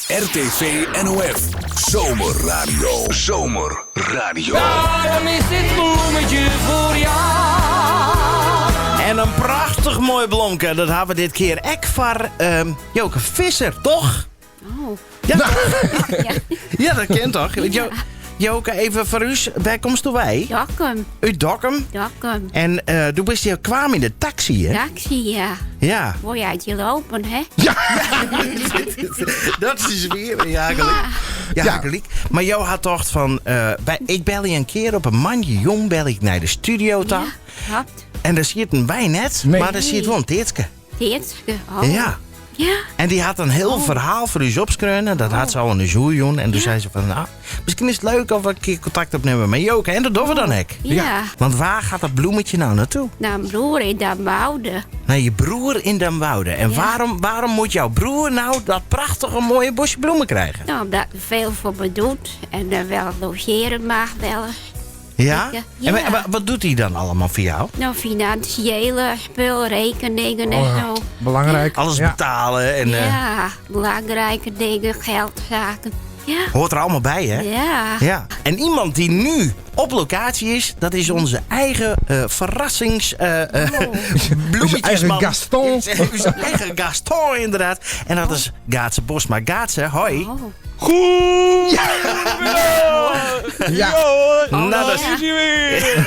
RTV NOF Zomerradio. Zomerradio. Daarom is dit bloemetje voor jou. En in prachtich moai blomke, dat ha we dit kear ek foar ehm, Joke Visser, toch? Oh. Ja, ja. ja, dat kin toch? Jo, Joke, even foar ús, wêr komsto wei? Dokkum. Út Dokkum? Dokkum. En uh, do bist hjir kaam yn de taksy, hè? Taxi, ja. Ja. Wol je uit je lopen, hè? Ja, dat is wier. Ja, gelyk. Ja, Ja. gelyk. Mar jo ha tocht fan, eh, by, ik belje in kear op in moandeitejûn bel ik nei de studio ta. Ja, klopt. En dêr sieten wy net, Nee. mar dêr siet wol in Teatske. Teatske, oh. Ja. Ja. En dy hat in hiel ferhaal foar ús opskreaun. En dat hat se al oan ús oerjûn. En doe sei se fan, nou, miskien is it leuk as we in kear kontakt opnimme mei Joke. En dat dogge we dan ek. Ja. Want wêr giet dat bloemetje no nei ta? Nei myn broer yn Damwoude. Nei je broer yn Damwoude. En Ja. wêrom, wêrom moat jo broer no dat prachtige moaie bosje blommen krije? Nou, omdat er veel foar my docht. En er wol logearje mei wol. Ja? Ja. En wa- wat docht hy dan allegear foar jo? Nou, financiële spul, rekeningen en Oh, ja. zo. Belangrijk. Alles Ja. betalen en eh, Ja, belangrijke dingen, geldzaken. Ja. hoort der allegear by, hè? Ja. Ja. En iemand dy't no op lokaasje is, dat is onze eigen eh, ferrassings... eh eh, bloemetjesman. eigen Gaston. Onze eigen Gaston, inderdaad. En dat is Gaatse Bosma. Gaatse, hoi. Oh. Goed! Ja. Nou, dat, ja. Is hij weer!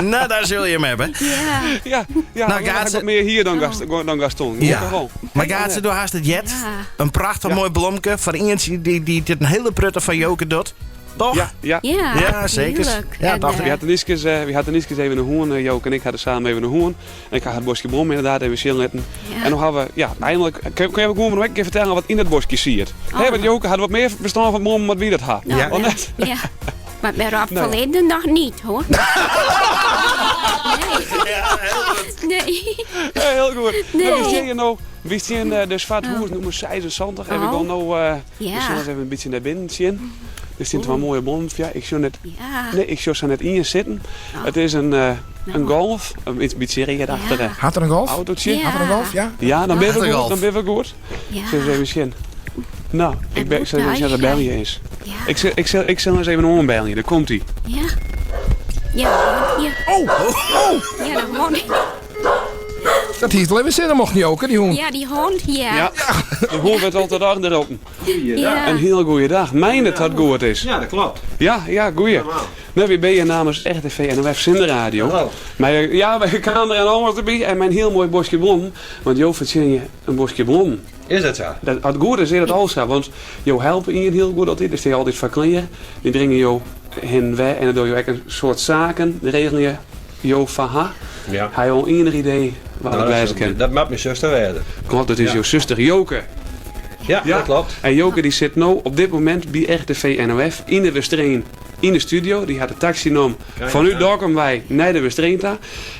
nou, daar zul je hem hebben. Ja. Ja, ja Nou, nou, Gaatse- wat mear hjir dan, Gast, dan Gaston. Ja. Toch wel. Mar Gaatse, do hast it heard. Ja. In prachtich Ja. moai blomke foar ientsje dy't, dy't it in hiele protte foar Joke docht. Toch? Ja, ja. Ja, Ja, seker. tuurlijk. Ja, En, dacht ik. eh, We hadden eens, we hadden eens even in hoarn, Joke en ik hadden samen even in hoarn. En ik ha it boskje blommen ynderdaad even sjen litten. Ja. En dan ha we, ja, einlik, kin, kin je gewoan noch in kear fertelle wat yn it boskje siet? Oh. Hè, want Joke hat wat mear ferstân fan blommen as wy dat ha. Nou, Ja. Of net? Ja. Mar by Rob Nou van ja. Linden noch net, hoor. Nee. Nee. Ja, hiel goed. Nee. Nou, wy steane no, wy steane dus foar it hûs nûmer 76. En we Oh. gean no, eh Ja. we sille ris even in bytsje nei binnen sjen. Der steane twa moaie blommen. Ja, ik sjoch net, Ja. nee, ik sjoch sa net ien sitten. It is in, eh, in Golf, in iets bytsje readachtich Ja. Hat er in Golf? autootsje. Ja. Hat er in Golf, ja? Ja, dan binne Hat we er goed. Golf. Dan binne we goed. Ja. Sil even sjen. Nou, ik ben, ik sil even sjen dat belje is. Ja. Ik sil, ik sil, ik sil ris even oanbelje, dêr komt hij. Ja. Ja, ja. Oh, oh, Ja, de hond. Dat hiest wol even sin, mocht net ook, hè, dy hûn. Ja, dy hond, ja. Ja, de hûn wurdt altyd oanroppen. Ja. In hiele goede dei. Meen dat dat goed is. Ja, dat klopt. Ja, ja, goeie. Nou, wy binne namens RTV NOF Zinderradio. Hallo. Mar eh, ja, wy kamen der en alles derby en mei in hiel moai boskje blommen. Want jo fertsjinje in boskje blommen. Is dat sa? Dat, as it goed is, is dat al sa. Want jo helpe ien hiel goed altyd. Der steane altyd foar klear. Dy bringe jo hinne en wer. En dan dogge jo ek in soad saken. Regelje jo foar har. Ja. Ha jo al ienich idee wa't Nou, it wêze dat, kin? dat moat myn suster wêze. Klopt, dat is Ja. jo suster Joke. Ja, dat klopt. En Joke dy sit no op dit momint by RTV NOF yn de Westereen yn de studio. Dy hat de taksy nommen Kijk, fanút ja. Dokkum wei nei de Westereen ta.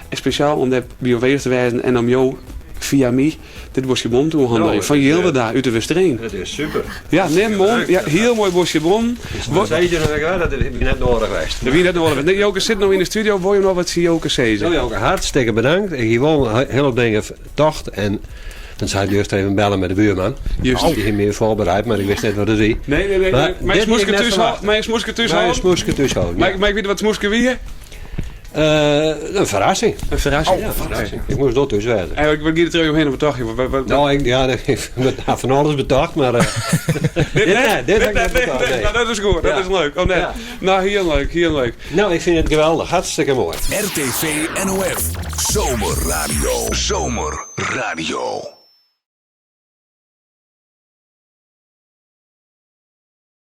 En spesjaal om dêr by jo wêze te wêzen en om jo fia my dit boskje blommen te oerhandigjen. Nou, Fan dat is, Jilderda út de Westereen. Dat is super. Ja, nim him. Ja, hiel moai boskje blommen. Wat sei je nou weer? Dat is net nedich west. Dat wie net nedich. Nee, Joke sit no yn de studio. Wolle jo noch wat tsjin Joke sizze? Nou Joke, hartstikke bedankt. Ik hie wol in hiel hoop dingen tocht en dan sei ik juist even belle mei de buorman. Juist. Dy hie my foarbereid, mar ik wist net wat it wie. Nee, nee, nee. Mar nee. Mijn dit smoeske hie ik net thuis ferwachte. Mijn smoeske thuis Mijn houden. smoeske thuis houden, Maar ja. ik, mar ik wit wat smoeske wie? Eh, in ferrassing. In ferrassing. Ja, in ferrassing. Ik moast dat thús wêze. Eigentlik, wat giet it der omhinne? Wat tocht je? Wat, wat, Nou, ik, ja, ik ha fan alles betocht, mar eh, Dit dit, dit ha ik net, net nee, betocht, nee. nee. Nou, dat is goed. Dat Ja. is leuk. Oh, nee. Ja. Nou, hiel leuk, hiel leuk. Nou, ik fyn it geweldich. Hartstikke moai. RTV NOF Zomerradio. Zomerradio.